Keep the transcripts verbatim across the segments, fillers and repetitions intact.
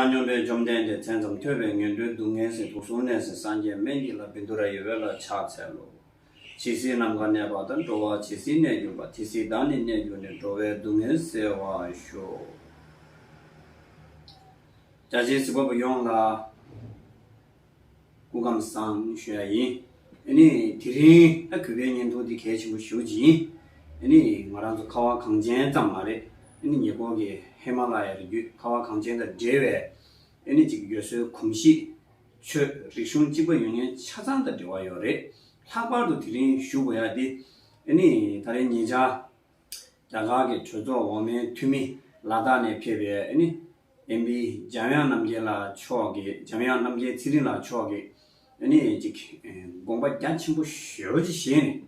སྙོམས་པར་འཇོམས་ལྡན་འདས། མཚན་ཙམ་ཐོས་པས་ངན་འགྲོའི་སྡུག་བསྔལ་སེལ། དུག་གསུམ་ནད་སེལ་སངས་རྒྱས་སྨན་གྱི་བླ། བཻ་ཌཱུརྱ་ཡུ་བེ་ལ་ཕྱག་འཚལ་ལོ། ཇི་སྲིད་ནམ་མཁའ་གནས་པ་དང་། འགྲོ་བ་ཇི་སྲིད་གནས་གྱུར་པ། དེ་སྲིད་བདག་ནི་གནས་གྱུར་ནས། འགྲོ་བའི་སྡུག་བསྔལ་སེལ་བར་ཤོག། རྒྱ་ཆེའི་གཟིགས་པ་པོ་ཡོངས་ལ་སྐུ་ཁམས་བཟང་ཞུ་ཡ་ཡིན། ཨ་ནི་དེ་རིང་ད་གུས་པའི་བརྙན་ཐུང་འདི་གལ་ཆེན་པོ་ཞེ་པོ་ཅིག་ཡིན། ཨ་ནི་ང་རང་ཚོ་ཁ་བ་གངས་ཅན་ཙམ་མ་རེད། ཨ་ནི་ཉེ་འཁོར་གྱི་ཧི་མ་ལ་ཡའི་རི་རྒྱུད་ཁ་བ་གངས་ཅན་དང་འབྲེལ་བའི་ཨ་ནི་ཅིག་ཡུལ་སྲོལ་གོམས་གཤིས། ཆོས། རིག་གཞུང་གཅིག་པ་ཡོད་མཁན་ཆ་ཚང་དང་འབྲེལ་བ་ཡོད་རེད། ལྷག་པར་དུ་དེ་རིང་ཞུ་དགོས་ཡ་དེ། ཨ་ནི་ད་རེས་ཉེ་ཆར་རྒྱ་གར་གྱི་གྲོས་ཚོགས་འོག་མའི་འཐུས་མི་ལ་དྭགས་ནས་ཕེབས་པའི་ཨ་ནི་ཨེམ་པི་འཇམ་དབྱངས་རྣམ་རྒྱལ་ལགས་མཆོག་གིས། འཇམ་དབྱངས་རྣམ་རྒྱལ་ཚེ་རིང་ལགས་མཆོག་གིས་ཨ་ནི་ཅིག་དགོངས་པ་རྒྱ་ཆེན་པོ་ཞེ་པོ་ཅིག་བཞེས་ནས།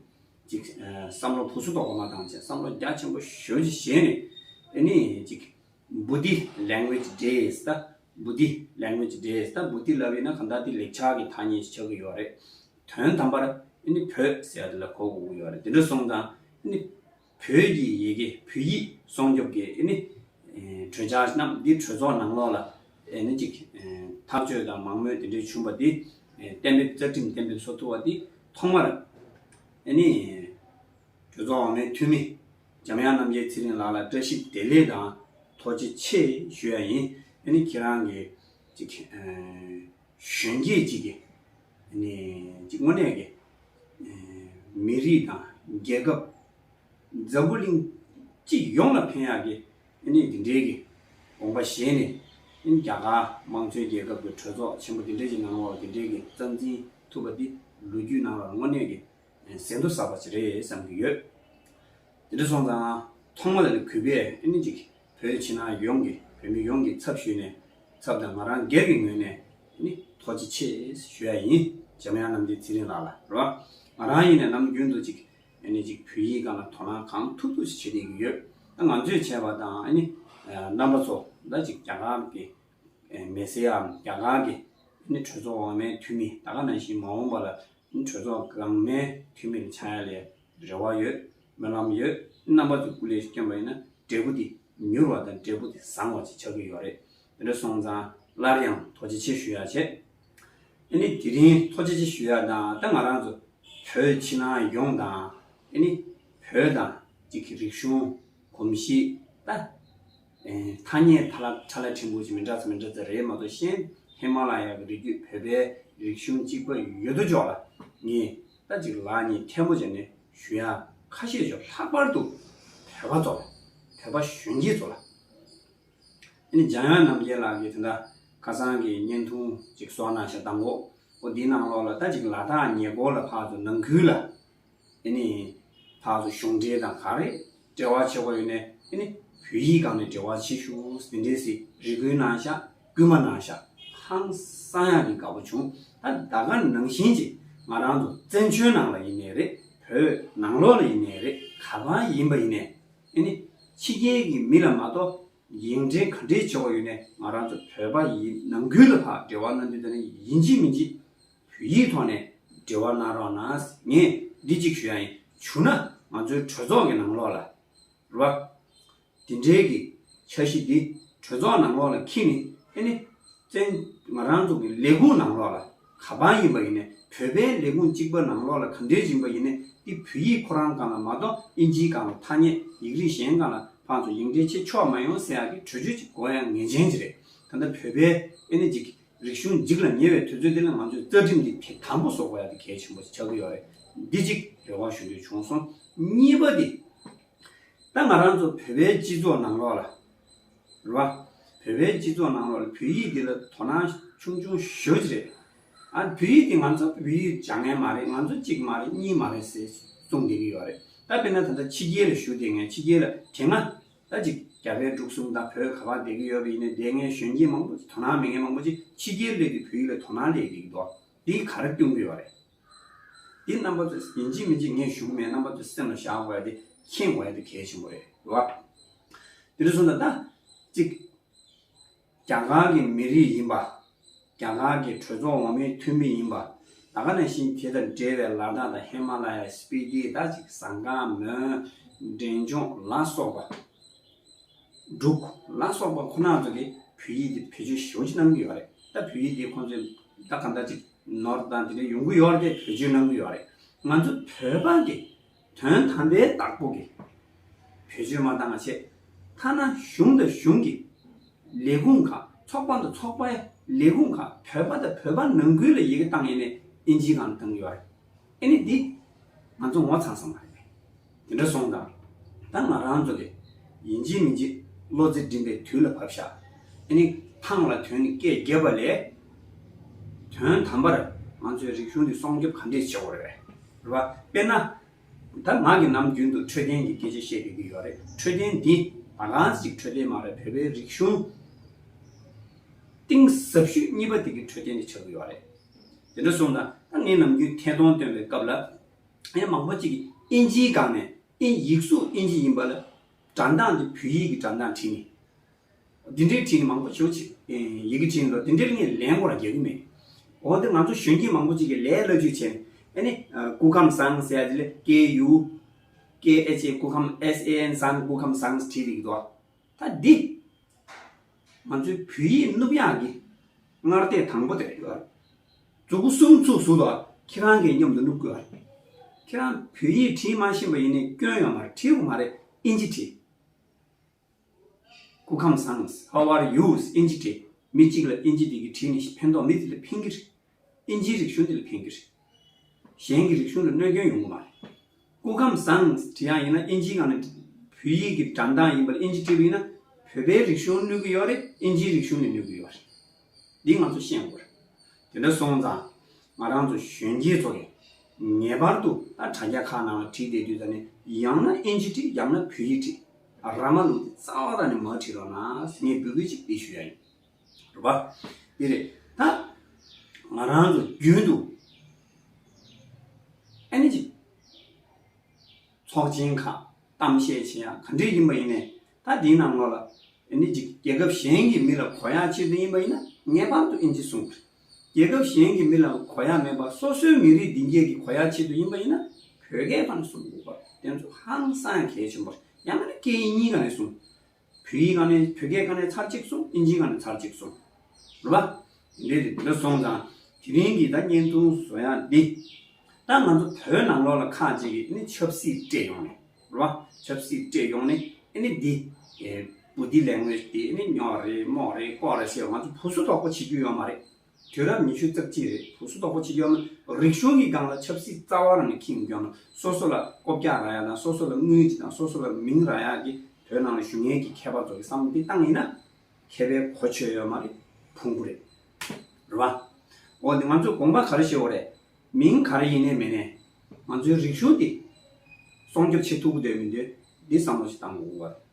ཅིག་བསམ་བློ་བུ་སུ་དོག་པ་མ་བཏང་བྱས་བསམ་བློ་རྒྱ་ཆེན་པོ་ཞེ་པོ་ཅིག་བཞེས་ནས། ཨ་ནི་ཅིག Buddhi Language Days། ད་Buddhi Language Days། ད་བུ་དྷི་ལབ་ཡིན་ན་གང་ལྟར་དེ་ལེགས་སྦྱར་གྱི་ཐ་སྙད་ཅིག་ཆགས་ཀྱི་ཡོད་རེད། དོན་དམ་པར་ཨ་ནི་བོད་ཟེར་ཡ་དེ་ལ་གོ་དགོས་ཀྱི་ཡོད་རེད། དེ་འདྲ་སོང་ཙང་ཨ་ནི་བོད་ཀྱི་ཡི་གེ་བོད་ཡིག་སྲུང་སྐྱོབ་ཀྱི་ཨ་ནི་གྲོས་འཆར་རྣམས་འདི་གྲོས་ཚོགས་ནང་ལོགས་ལ་ཨ་ནི་ཅིག་ཐག་གཅོད་དང་མང་མོས་དེ་འདྲའི་བྱུང་བ་འདི་གཏན་འབེབས་རྩ་ཁྲིམས་གཏན་འབེབས་བཟོ་ཐུབ་པ་འདི་ཐོག་མར་ཨ་ནི། གྲོས་ཚོགས་འོག་མའི་འཐུས་མི་འཇམ་དབྱངས་རྣམ་རྒྱལ་ཚེ་རིང་ལགས་ལ་བཀྲ་ཤིས་བདེ་ལེགས་དང་ཐུགས་རྗེ་ཆེ་ཞུ་ཡ་ཡིན། ཨ་ནི་ཁྱེད་རང་གི་ཅིག་ཨ་གཞོན་སྐྱེས་ཅིག་གི་ཨ་ནི་ཅིག་དངོས་གནས་ཀྱི་ཨ་མི་རིགས་དང་རྒྱལ་ཁབ་འཛམ་བུ་གླིང་སྤྱི་ཡོངས་ལ་ཕན་ཡག་གི་ཨ་ནི་འདི་འདྲའི་གི་དགོངས་པ་བཞེས་ནས། ཨ་ནི་རྒྱ་གར་དམངས་གཙོའི་རྒྱལ་ཁབ་ཀྱི་གྲོས་ཚོགས་ཆེན་པོ་འདི་འདྲའི་གི་ནང་ལོགས་ལ་འདི་འདྲའི་གི་རྩ་འཛིན་ཐུབ་པ་འདི་ལོ་རྒྱུས་ནང་ལ་དངོས་གནས་ཀྱི་ཟིན་ཐོ་བསགས་པ་ཅིག་རེད་བསམ་གྱི་ཡོད། དེ་འདྲ་སོང་ཙང་ཐོག་མ་ལ་ནི་གུས་པས་ཨ་ནི་ཅིག་བོད་ཕྱི་ནང་ཡོངས་ཀྱི་བོད་མི་ཡོངས་ཀྱི་ཚབ་ཞུས་ནས། ཚབ་དང་ང་རང་སྒེར་གྱི་ངོས་ནས་ཨ་ནི་ཐུགས་རྗེ་ཆེ་ཞུ་ཡ་ཡིན། འཇམ་དབྱངས་རྣམ་རྒྱལ་ཚེ་རིང་ལགས་ལ་རེད་བ། ང་རང་ཡིན་ནས་ནམ་རྒྱུན་དུ་ཅིག་ཨ་ནི་ཅིག་བོད་ཡིག་སྒང་ལ་དོ་སྣང་གང་ཐུབ་ཐུབ་ཅིག་བྱེད་བསྡད་ཀྱི་ཡོད། ད་ང་ཚོས་བྱས་པ་དང་ཨ་ནི་རྣམ་པ་ཚོ་ད་ཅིག་རྒྱ་གར་གྱི་མི་སེར་འམ་རྒྱ་གར་གྱི་ཨ་ནི་གྲོས་ཚོགས་འོག་མའི་འཐུས་མི་ད་ག་ནང་བཞིན་མ་འོངས་པ་ལ་གྲོས་ཚོགས་འོག་མའི་འཐུས་མི་ལ་ཆགས་ཡ་ལ་རེ་བ་ཡོད། སྨོན་ལམ་ཡོད། རྣམ་པ་ཚོས་སྐུ་ལས་བསྐྱོན་པ་ཡིན་ན་འབྲས་བུ་དེ་མྱུར་བ་དང་འབྲས་བུ་དེ་བཟང་བ་ཅིག་ཆགས་ཀྱི་ཡོད་རེད། དེ་འདྲ་སོང་ཙང་སླར་ཡང་ཐུགས་རྗེ་ཆེ་ཞུ་ཡ་བྱས། ཨ་ནི་དེ་རིང་ཐུགས་རྗེ་ཆེ་ཞུ་ཡ་དང་ད་ང་རང་ཚོ་བོད་ཕྱི་ནང་ཡོངས་དང་ཨ་ནི་བོད་དང་ཅིག་གི་རིག་གཞུང་གོམས་གཤིས་ད་ཨེ་ཐ་སྙད་ཐ་ལ་ཁྲ་ལ་ཕྲན་བུ་ཅིག་མི་འདྲ་ས་མི་འདྲ་ས་རེད་མ་གཏོགས་གཞན་ཧི་མ་ལ་ཡ་གི་རི་རྒྱུད་བོད་པའི་རིག་གཞུང་གཅིག་པ་ཡོད་དོ་ཅོག་ལ་ངས་ད་ཅིག་ལག་གཉིས་ཐལ་མོ་སྦྱར་ནས་ཞུ་ཡ་ཁ་ཤས་ཅིག་ལྷག་པར་དུ་བོད་པ་ཚོ་ལ་བོད་པ་གཞོན་སྐྱེས་ཚོ་ལ། ཨ་ནི་འཇམ་དབྱངས་རྣམ་རྒྱལ་ལགས་ཀྱིས་དེ་འདྲ་ཁ་སང་གི་བརྙན་ཐུང་ཅིག་བཟོ་གནང་ཤག་དང་པོ། འོ་འདིའི་ནང་ལོགས་ལ་ད་ཅིག་ལ་དྭགས་ཉེ་འཁོར་ལ་ཕར་ཚུར་ནང་ཁུལ་ལ་ཨ་ནི་ཕར་ཚུར་གཞུང་འབྲེལ་དང་ག་རེ་འབྲེལ་བ་བྱེད་དགོས་ཡོད་ནས་ཨ་ནི་བོད་ཡིག་སྒང་ནས་འབྲེལ་བ་བྱེད་ཤོག་དེ་འདྲས་སི་རེ་སྐུལ་གནང་ཤག་སྐུལ་མ་གནང་ཤག་ཧང་སང་ཡག་གི་དགའ་པོ་བྱུང་། ད་ད་ག་ནང་བཞིན་ཅིག་ང་རང་ཚོ་བཙན་བྱོལ་ནང་ལ་ཡིན་ནའི་རེད། བོད་ནང་ལོགས་ལ་ཡིན་ནའི་རེད། ག་པར་ཡིན་པ་ཡིན་ནའི་ཨ་ནི་ཕྱི་རྒྱལ་གྱི་མི་ལ་མ་གཏོགས། ཡིག་འབྲེལ་ག་འདྲའི་བྱེད་དགོས་ཡོད་ནས་ང་རང་ཚོ་བོད་པ་ཡིན་ནང་ཁུལ་ལ་ཕར་འབྲེལ་བ་གནང་དུས་ད་ནི་ཡིན་གཅིག་མིན་གཅིག་བོད་ཡིག་ཐོག་ནས་འབྲེལ་བ་གནང་རོགས་གནང་། ངས་འདི་གཅིག་ཞུ་ཡ་ཡིན། བྱུང་ན་ང་ཚོའི་གྲོས་ཚོགས་ཀྱི་ནང་ལོགས་ལ་རེད་བ། དེ་འདྲའི་གི་འཆར་གཞི་འདི་གྲོས་ཚོགས་ནང་ལོགས་ལ་འཁྱེར་ནས་ཨ་ནི་བཙན་ང་རང་ཚོ་གི་ལས་ཁུངས་ནང་ལོགས་ལ་ག་པར་ཡིན་པ་ཡིན་ནས་བོད་པའི་ལས་ཁུངས་གཅིག་པ་ནང་ལོགས་ལ་ག་འདྲས་ཡིན་པ་ཡིན་ནས་འདི་བོད་ཡིག་ཁོ་རང་སྒང་ལ་མ་གཏོགས་ཨིན་ཇིའི་སྒང་ལ་ཐ་སྙད་ཡིག་རིགས་གཞན་སྒང་ལ་ཕར་ཚུར་ཡིག་འབྲེལ་བྱེད་ཆོག་མ་ཡོང་ཟེར་ཡག་གི་གྲོས་ཆོད་ཅིག་དགོས་ཡག་ངེས་ཅན་ཅིག་རེད། ད་ལྟ་བོད་པའི་ཨ་ནི་ཅིག་རིག་གཞུང་འཇིག་ལ་ཉེ་བའི་དུས་ཚོད་འདི་ལ་ང་ཚོས་རྩ་ཁྲིམས་འདི་དེ་དང་པོ་བཟོ་དགོས་ཡག་དེ་གལ་ཆེན་པོ་ཞིག་ཆགས་ཀྱི་ཡོད་རེད། འདི་གཅིག་རེ་བ་ཞུ་འདོད་བྱུང་སོང་། གཉིས་པ་འདི། ད་ང་རང་ཚོ་བོད་པའི་སྤྱི་ཚོགས་ནང་ལོགས་ལ་རེད་བ། བོད་པའི་སྤྱི་ཚོགས་ནང་ལོགས་ལ་བོད་ཡིག་འདི་ལ་དོ་སྣང་ཆུང་ཆུང་ཞེ་པོ་ཅིག་རེད། ཨ་བོད་ཡིག་འདི་ང་ཚོ་བོད་ཡིག་སྦྱང་མཁན་མ་རེད། ང་ཚོ་གཅིག་མ་རེད་གཉིས་མ་རེད་ཟེར་གསུངས་བསྡད་ཀྱི་ཡོད་རེད། ད་དཔེར་ན་ད་ལྟ་ཕྱི་རྒྱལ་ལ་བཞུགས་བསྡད་མཁན་ཕྱི་རྒྱལ་ལ་དེ་སྔ་ད་ཅིག་རྒྱ་བལ་འབྲུག་གསུམ་དང་བོད་ག་པར་བསྡད་ཀྱི་ཡོད་པ་ཡིན་ནའི་བསྡད་མཁན་གཞོན་སྐྱེས་མང་པོ་ཅིག་དོ་སྣང་མེད་མཁན་མང་པོ་ཅིག་ཕྱི་རྒྱལ་སླེབས་ཏེ་བོད་ཡིག་ལ་དོ་སྣང་སླེབས་བསྡད་ཀྱི་འདུག་འདི་ག་རེ་སྟོན་གྱི་ཡོད་རེད། འདི་རྣམ་པ་ཚོས་ཡིན་གཅིག་མིན་གཅིག་ངས་ཞུ་གི་མེད། རྣམ་པ་ཚོས་སེམས་ལ་བཞག་དགོས་ཡ་དེ་མཁྱེན་དགོས་ཡ་དེ་གལ་ཆེན་པོ་རེད་བ། དེ་འདྲ་སོང་ཙང་ད་གཅིག་རྒྱ་གར་གྱི་མི་རིགས་ཡིན་པ། རྒྱ་གར་གྱི་གྲོས་ཚོགས་འོག་མའི་འཐུས་མི་ཡིན་པ། ད་ག་ནང་བཞིན་དེ་དང་འབྲེལ་བའི་ལ་དྭགས་དང་ཧི་མ་ལ་ཡ་སྤི་ཏི་ད་ཅིག་ཟངས་དཀར་མོན་འབྲས་ལྗོངས་ལ་སོགས་པ། འབྲུག་ལ་སོགས་པ་ཁོ་ན་ཚོ་གི་ བོད་ཡིག་དེ་བེད་སྤྱོད་ཞེ་པོ་ཅིག་གནང་གི་ཡོད་རེད། ད་བོད་ཡིག་དེ་ཁོང་ཚོས་ད་གང་ལྟར་ཅིག་ནོར་དང་དེ་འདྲ་ཡོང་གི་ཡོད་རེད་དེ། བེད་སྤྱོད་གནང་གི་ཡོད་རེད། ང་ཚོ་བོད་པ་གི་དོན་དམ་པའི་བདག་པོ་གི་བེད་སྤྱོད་མ་བཏང་བ་བྱས། ཐ་ན་གཞུང་དང་གཞུང་གི་ལས་ཁུངས་ཁག་ཚོགས་པ་དང་ཚོགས་པའི་ལས་ཁུངས་ཁག་བོད་པ་དང་བོད་པ་ནང་ཁུལ་ལ་ཡི་གེ་བཏང་ཡས་ནས་ཨིན་ཇིའི་སྒང་ལ་བཏང་གི་ཡོད་རེད། ཨ་ནི་འདི་ང་ཚོ་ངོ་ཚ་ས་མ་རེད། དེ་འདྲ་སོང་ཙང་ད་ང་རང་ཚོ་གི་ཡིན་གཅིག་མིན་གཅིག་བློ་རྩེ་སྒྲིམ་པའི་དུས་ལ་བབས་ཤག་ཨ་ནི་ཐང་ལ་དོན་ནི་སྐད་རྒྱབ་པ་ལས། དོན་དམ་པར་ང་ཚོའི་རིག་གཞུང་འདི་སྲུང་སྐྱོབ་ག་འདྲས་བྱེད་དགོས་རེད། རེད་བ། དཔེར་ན། ད་ང་གི་ནམ་རྒྱུན་དུ་འཕྲོད་བསྟེན་གྱི་སྐད་ཆ་བཤད་བསྡད་ཀྱི་ཡོད་རེད། འཕྲོད་བསྟེན་འདི་ད་གང་ཞིག་འཕྲོད་བསྟེན་མ་རེད། བོད་པའི་རིག་གཞུང་གཏིང་ཟབ་ཤོས་གཉིས་པ་དེ་གི་འཕྲོད་བསྟེན་དེ་ཆགས་ཀྱི་ཡོད་རེད། དེ་འདྲ་སོང་ཙང་ད་ངས་ནམ་རྒྱུན་ཐད་གཏོང་སྟོན་པའི་སྐབས་ལ། ཡང་མང་པོ་ཅིག་གིས་ཨིན་ཇིའི་སྒང་ནས་ཨིན་ཡིག་གཟུགས་ཨིན་ཇི་ཡིན་པ་ལ་སྒྲ་གདངས་དེ་བོད་ཡིག་གི་སྒྲ་གདངས་བྲིས་ནས། འདི་འདྲའི་བྲིས་ནས་མང་པོ་ཞེ་པོ་ཅིག་ཡི་གེ་བྲིས་ནས་འདུག་དེ་འདྲའི་ངས་ལན་སྐོར་རྒྱག་གི་མེད། འོ་དེ་ང་ཚོ་གཞོན་སྐྱེས་མང་པོ་ཅིག་གིས་ལས་སླ་བཅོས་བྱས་ནས་ཨ་ནི་སྐུ་ཁམས་བཟང་ཟེར་ཡ་དེ་ལ་ཀེ་ཡུ་ཀེ་ཨེཆ་ཨེ་སྐུ་ཁམས་ཨེས་ཨེ་ཨེན་བཟང་སྐུ་ཁམས་བཟང་བྲིས་བསྡད་ཀྱི་འདུག་ད་འདི་ང་ཚོའི་བོད་ཡིག་སྣུབ་ཡག་གི་སྔར་ལྟས་དང་པོ་དེ་རེད། མཛུ་གུ་གསུམ་ཚུགས་ཟུར་དུ་ཁྱེད་རང་གིས་མཉམ་དུ་སྣུབ་དགོས་པ་རེད། ཁྱེད་རང་བོད་ཡིག་བྲིས་མ་ཤེས་པ་ཡིན་ནའི་སྐྱོན་ཡོད་མ་རེད། བྲིས་དགོས་མ་རེད། ཨིན་ཇི་བྲིས། སྐུ་ཁམས་བཟང་། How are you? ཨིན་ཇི་བྲིས། མི་གཅིག་ལ་ཨིན་ཇི་དེ་གིས་བྲིས་ནས་ཕན་ཐོགས་མི་དེ་ལ་ཕན་གྱི་རེད། ཨིན་ཇིའི་རིག་གཞུང་དེ་ལ་ཕན་གྱི་རེད། གཞན་གྱི་རིག་གཞུང་ལ་གནོད་སྐྱོན་ཡོང་གི་མ་རེད། སྐུ་ཁམས་བཟང་བྲིས་ཡག་ཡིན་ན་ཨིན་ཇིའི་སྒང་ནས་བོད་ཡིག་གི་སྒྲ་གདངས་ཡིན་པ་ལ་ཨིན་ཇི་བྲིས་པ་ཡིན་ན་བོད་པའི་རིག་གཞུང་གནོད་ཀྱི་ཡོད་རེད། ཨིན་ཇིའི་རིག་གཞུང་ལ་གནོད་ཀྱི་ཡོད་རེད། འདི་ང་ཚོ་ཤེས་དགོས་རེད། དེ་འདྲ་སོང་ཙང་ང་རང་ཚོ་གཞོན་སྐྱེས་ཚོ་གིས་ངེས་པར་དུ་ད་དྲ་རྒྱ་ཁག་ནང་ལ་བྲིས་བསྡད་དུས་ད་ནི་ཡང་ན་ཨིན་ཇི་བྲིས། ཡང་ན་བོད་ཡིག་བྲིས། ར་མ་ལུག་དེ་རྩ་བ་རང་ནས་མ་བྲིས་རོགས་གནང་ངས་འབོད་སྐུལ་ཅིག་འདི་ཞུ་ཡ་ཡིན། རེད་པ། འདི་རེད། ད་ང་རང་ཚོ་རྒྱུན་དུ་ཨ་ནི་ཅིག་ཚོགས་ཆེན་ཁག་གཏམ་བཤད་བྱེད་ཡག་ག་འདྲས་ཡིན་པ་ཡིན་ནའི་ད་འདིའི་ནང་ལོགས་ལ་ཨ་ནི་ཅིག་རྒྱལ་ཁབ་གཞན་གྱི་མི་ལ་གོ་ཡག་ཆེད་དུ་ཡིན་པ་ཡིན་ན་ངེས་པར་དུ་ཨིན་ཇི་གསུངས་དགོས། རྒྱལ་ཁབ་གཞན་གྱི་མི་ལ་གོ་ཡག་མེད་པ་སོ་སོའི་མི་རིགས་འདི་གས་ཀྱི་གོ་ཡག་ཆེད་དུ་ཡིན་པ་ཡིན་ན་བོད་སྐད་ཕར་ནས་གསུང་དགོས་པ་དེ་ཚོ་ཧང་སང་གལ་ཆེན་པོ་རེད། ཡང་ན་སྐད་ཡིག་གཉིས་ཀ་ནས་གསུང་། བོད་ཡིག་སྒང་ནས་བོད་སྐད་སྒང་ནས་ཚར་གཅིག་གསུངས། ཨིན་ཇིའི་སྒང་ནས་ཚར་གཅིག་གསུངས། རེད་པ། དེ་འདྲ་རེད། དེ་འདྲ་སོང་ཙང་དེ་རིང་གི་ད་བརྙན་ཐུང་བཟོ་ཡག་འདི་ད་ང་ཚོ་བོད་ནང་ལོགས་ལ་ཁག་ཅིག་གིས་ནི་ཆབ་སྲིད་སྤྲད་ཡོང་ནས་རེད་པ། ཆབ་སྲིད་སྤྲད་ཡོང་ནས་ཨ་ནི་འདི་ཨེ་body language་འདི་ཨ་ནི་རྙོག་རེད་རྨོག་རེད་ལྐོག་རེད་ཟེར་ང་ཚོ་ཕུ་སུ་དོག་པོ་བྱེད་རྒྱུ་ཡོད་མ་རེད། དུས་རབས་ཉི་ཤུ་རྩ་གཅིག་རེད། ཕུ་སུ་དོག་པོ་བྱེད་ཡོད་མ། རིག་གཞུང་གི་སྒང་ལ་ཆབ་སྲིད་རྩ་བ་རང་ནས་འཁྱེར་ཡོང་ན་སོ་སོ་ལ་རྐོ་བཀྱག་རག་ཡག་དང་སོ་སོ་ལ་དངུལ་གྱི་དང་སོ་སོ་ལ་མིང་རག་ཡག་གི་བོད་ནང་ལ་བཞུགས་མཁན་གྱི་མཁས་པ་ཚོ་གི་བསམ་བློ་འདི་བཏང་ཡིན་ན་མཁས་པའི་གོ་ཆོད་ཡོད་མ་རེད། ཕུང་པོ་རེད། རེད་པ། འོ་འདི་ང་ཚོས་དགོངས་པ་ག་རེ་བཞེས་དགོས་རེད། མིང་ག་རེ་ཡིན་ནའི་མིན་ནའི་ང་ཚོའི་རིག་གཞུང་འདི་སྲུང་སྐྱོབ་བྱེད་ཐུབ་ཀྱི་འདུག་མི་འདུག་འདི་བསམ་བློ་ཞིག་བཏང་དགོས་ཀྱི་རེད།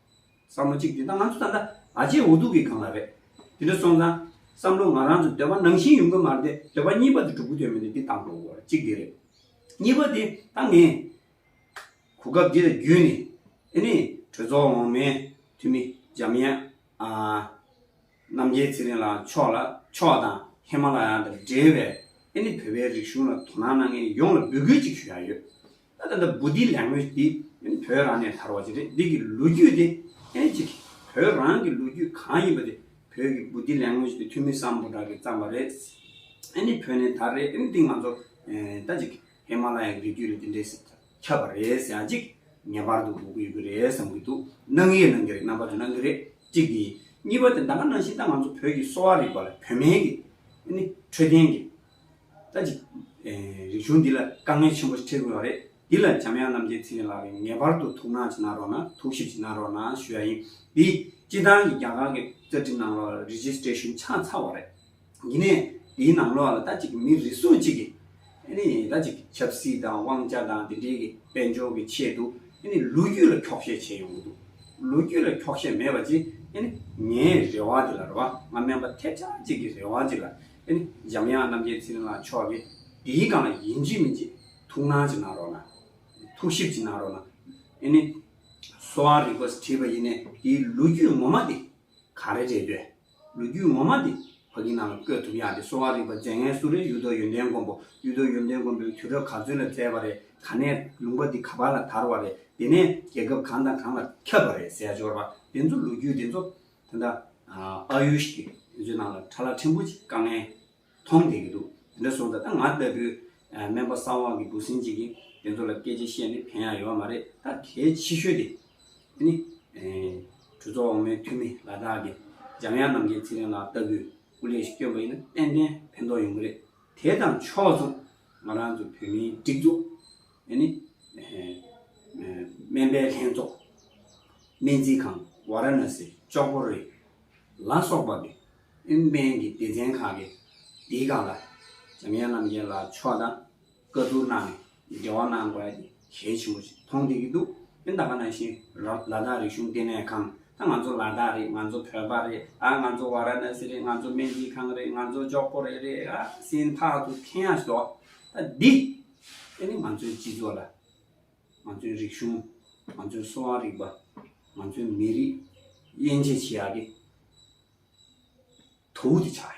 བསམ་བློ་གཅིག་དེ་ད་ང་ཚོ་ད་ལྟ་ཨ་ཅེ་འུ་ཐུག་གི་སྒང་ལ་རེད། དེ་འདྲ་སོང་ཙང་བསམ་བློ་ང་རང་ཚོ་འདོད་པ་ནང་བཞིན་ཡོང་གི་མ་རེད་དེ། འདོད་པ་གཉིས་པ་དེ་འགྲུབ་ཀྱི་འདུག་མི་འདུག་འདི་བཏང་དགོས་ཀྱི་རེད། གཅིག་དེ་རེད། གཉིས་པ་དེ་ད་ངས་གོ་སྐབས་འདི་ལ་བརྒྱུད་ནས་ཨ་ནི་གྲོས་ཚོགས་འོག་མའི་འཐུས་མི་འཇམ་དབྱངས་ཨ་རྣམ་རྒྱལ་ཚེ་རིང་ལགས་མཆོག་ལ་མཆོག་དང་ཧི་མ་ལ་ཡ་དང་འབྲེལ་བའི་ཨ་ནི་བོད་པའི་རིག་གཞུང་ལ་དོ་སྣང་གནང་མཁན་ཡོངས་ལ་འབོད་སྐུལ་ཅིག་ཞུ་ཡག་ཡོད། ད་ད་ལྟ་body language་འདི་བོད་རང་ནས་དར་བ་ཅིག་རེད། འདི་གི་ལོ་རྒྱུས་དེ་ཨེ་ཅིག་བོད་རང་གི་ལོ་རྒྱུས་གང་ཡིན་པ་དེ་བོད་ཀྱི་body language་དེ་ཐོན་མི་སམ་བྷོ་ཊ་གིས་བརྩམས་པ་རེད། ཨ་ནི་བོད་ནས་དར་རེད། ཨ་ནི་འདི་ང་ཚོ་ཨེ་ད་ཅིག་ཧི་མ་ལ་ཡ་གི་རི་རྒྱུད་ལ་འདི་འདྲས་ཁྱབ་པ་རེད་ཟེར་ཡག་ཅིག་ངེས་པར་དུ་དགོས་ཀྱི་ཡོད་ཀྱི་རེད་བསམ་གྱི་འདུག་གནང་ཡས་གནང་གི་རེད། རྣམ་པ་ཚོ་གནང་གི་རེད། གཅིག་དེ་ཡིན། གཉིས་པ་དེ་ད་ག་ནང་བཞིན་ད་ང་ཚོ་བོད་ཀྱི་གསོ་བ་རིག་པ་ལ་བོད་སྨན་གྱི་ཨ་ནི་འཕྲོད་བསྟེན་གྱི་ད་ཅིག་ཨེ་རིག་གཞུང་འདི་ལ་དཀའ་ངལ་ཆེན་པོ་ཞིག་འཕྲད་ཀྱི་ཡོད་རེད། འདི་ལ་འཇམ་དབྱངས་རྣམ་རྒྱལ་ཚེ་རིང་ལགས་ཀྱིས་ངེས་པར་དུ་ཐུགས་སྣང་ཅིག་གནང་རོགས་གནང་། ཐུགས་ཞིབ་ཅིག་གནང་རོགས་གནང་ཞུ་ཡ་ཡིན། འདི་སྤྱིར་བཏང་གི་རྒྱ་གར་གྱི་རྩ་ཁྲིམས་ནང་ལོགས་ལ་རི་ཇི་སི་ཊེ་ཤན་ཆགས་ཚར་བ་རེད། ཡིན་ནའི་འདིའི་ནང་ལོགས་ལ་ད་ཅིག་མི་རེ་ཟུང་ཅིག་གིས་ཨ་ནི་ད་ཅིག་ཆབ་སྲིད་དང་དབང་ཆ་དང་འདི་འདྲའི་གི་དཔལ་འབྱོར་གྱི་ཆེད་དུ་ཨ་ནི་ལོ་རྒྱུས་ལ་འཁྱོག་བཤད་བྱས་ཡོང་གི་འདུག་ལོ་རྒྱུས་ལ་འཁྱོག་བཤད་མེད་པ་ཅིག་ཨ་ནི་ངའི་རེ་བ་དེ་ལ་རེད་བ། ང་སྨན་པ་ཐེབས་ཆག་ཅིག་གི་རེ་བ་ཅིག་ལ་ཨ་ནི་འཇམ་དབྱངས་རྣམ་རྒྱལ་ཚེ་རིང་ལགས་མཆོག་གིས་འདིའི་སྒང་ལ་ཡིན་གཅིག་མིན་གཅིག་ཐུགས་སྣང་ཅིག་གནང་རོགས་གནང་། ཐུགས་ཞིབ་ཅིག་གནང་རོགས་གནང་། ཨ་ནི་གསོ་བ་རིག་པ་བྲིས་པ་ཡིན་ནའི་དེའི་ལོ་རྒྱུས་ངོ་མ་དེ་ག་རེ་རེད་འདོད། ལོ་རྒྱུས་ངོ་མ་དེ་ཕ་གི་ནང་ལ་བཀོད་ཐུབ་ཡག་དེ་གསོ་བ་རིག་པ་མཛད་མཁན་སུ་རེད། གཡུ་ཐོག་ཡོན་ཏན་མགོན་པོ། གཡུ་ཐོག་ཡོན་ཏན་མགོན་པོས་དུས་རབས་ག་ཚོད་ལ་མཛད་པ་རེད། ག་ནས་ལུང་པ་འདི་ག་པ་ལ་དར་བ་རེད། དེ་ནས་རྒྱལ་ཁབ་གང་དང་གང་ལ་ཁྱབ་པ་རེད་ཟེར་ཡ་འབྱོར་བ་དེ་ཚོ་ལོ་རྒྱུས་དེ་ཚོ་ད་ལྟ་ ཨ་ཡུ་ཤི་གི་དེ་ཚོའི་ནང་ལ་ཁྲ་ལ་ཕྲན་བུ་ཅིག་དཀའ་ངལ་མཐོང་བསྡད་ཀྱི་འདུག་དེ་འདྲ་སོང་ཙང་ད་ང་ལྟ་བུའི་ཨ་སྨན་པ་གསར་བ་གི་འབུ་སྲིན་ཅིག་གིས་དེ་ཚོ་ལ་སྐད་ཆ་བཤད་ནས་ཕན་ཡག་ཡོད་མ་རེད། ད་གལ་ཆེ་ཤོས་དེ་ཨ་ནི་ཨེ་གྲོས་ཚོགས་འོག་མའི་འཐུས་མི་ལ་དྭགས་ཀྱི་འཇམ་དབྱངས་རྣམ་རྒྱལ་ཚེ་རིང་ལགས་ལྟ་བུའི་སྐུ་ལས་ཤིག་བསྐྱོན་པ་ཡིན་ན་ཏན་ཏན་ཕན་ཐོགས་ཡོང་གི་རེད། དེ་དང་ཕྱོགས་མཚུངས་ང་རང་ཚོ་བོད་མིའི་སྒྲིག་འཛུགས་ཨ་ནི་ཨེ་ཨེ་སྨན་པའི་ལྷན་ཚོགས་སྨན་རྩིས་ཁང་ཝཱ་ར་ཎ་སི་ལྕོག་པོ་རེད། ལ་སོགས་པ་གི་ཨིན་སྨན་གྱི་སྡེ་ཚན་ཁག་གི་དེའི་སྒང་ལ་འཇམ་དབྱངས་རྣམ་རྒྱལ་ལགས་མཆོག་དང་བཀའ་བསྡུར་གནང་ནས་འབྲེལ་བ་གནང་དགོས་ཡ་དེ་གལ་ཆེན་པོ་ཞིག་མཐོང་བསྡད་ཀྱི་འདུག་ཨིན་ད་ག་ནང་བཞིན་ལ་དྭགས་རིག་གཞུང་ལྟེ་གནས་ཁང་། ད་ང་ཚོ་ལ་དྭགས་རེད། ང་ཚོ་བོད་པ་རེད། ཨ་ང་ཚོ་ཝཱ་ར་ཎ་སི་རེད། ང་ཚོ་སྨན་རྩིས་ཁང་རེད། ང་ཚོ་ལྕོག་པོ་རེད་རེད། ཨ་སེམས་ཐག་ཏུ་འཐེན་ཡ་ཞིག་འདུག་ད་འདི་ཨ་ནི་ང་ཚོའི་སྤྱི་ཚོགས་ལ། ང་ཚོའི་རིག་གཞུང་། ང་ཚོའི་གསོ་བ་རིག་པ། ང་ཚོའི་མི་རིགས་དབྱེ་འབྱེད་བྱེད་ཡག་གི་དུག་དེ་ཆགས་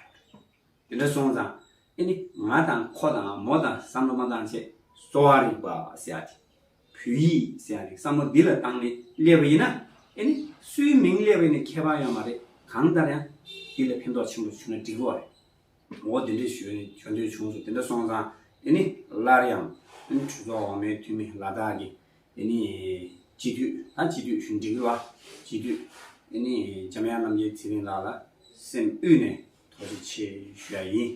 ཡོད་རེད། དེ་འདྲ་སོང་ཙང་ཨེ་ནི་ང་དང་ཁོ་དང་མོ་དང་བསམ་བློ་མ་བཏང་བྱས་གསོ་བ་རིག་པ་ཟེར་ཡག་དེ། བོད་ཡིག་ཟེར་ཡག་དེ་བསམ་བློ་འདི་ལ་བཏང་ནས་སླེབས་པ་ཡིན་ན་ཨེ་ནི་སུའི་མིང་སླེབས་པ་ཡིན་ན་ཁྱད་པར་ཡོད་མ་རེད། གང་ལྟར་ཡང་འདི་ལ་ཕན་ཐོགས་ཆེན་པོ་བྱུང་ན་འགྲིག་གི་རེད། འོ་དེ་འདྲ་ཞུས་ནས་བྱོན་འདོད་བྱུང་སོང་། དེ་འདྲ་སོང་ཙང་ཨེ་ནི་སླར་ཡང་ཨེ་ནི་གྲོས་ཚོགས་འོག་མའི་འཐུས་མི་ལ་དྭགས་ཀྱི་ཨེ་ནི་སྤྱི་འཐུས་ད་སྤྱི་འཐུས་ཞུ་འགྲིག་ལ་སྤྱི་འཐུས་ཨེ་ནི་འཇམ་དབྱངས་རྣམ་རྒྱལ་ཚེ་རིང་ལགས་ལ་སེམས་དབུས་ནས་ཐུགས་རྗེ་ཆེ་ཞུ་ཡ་ཡིན།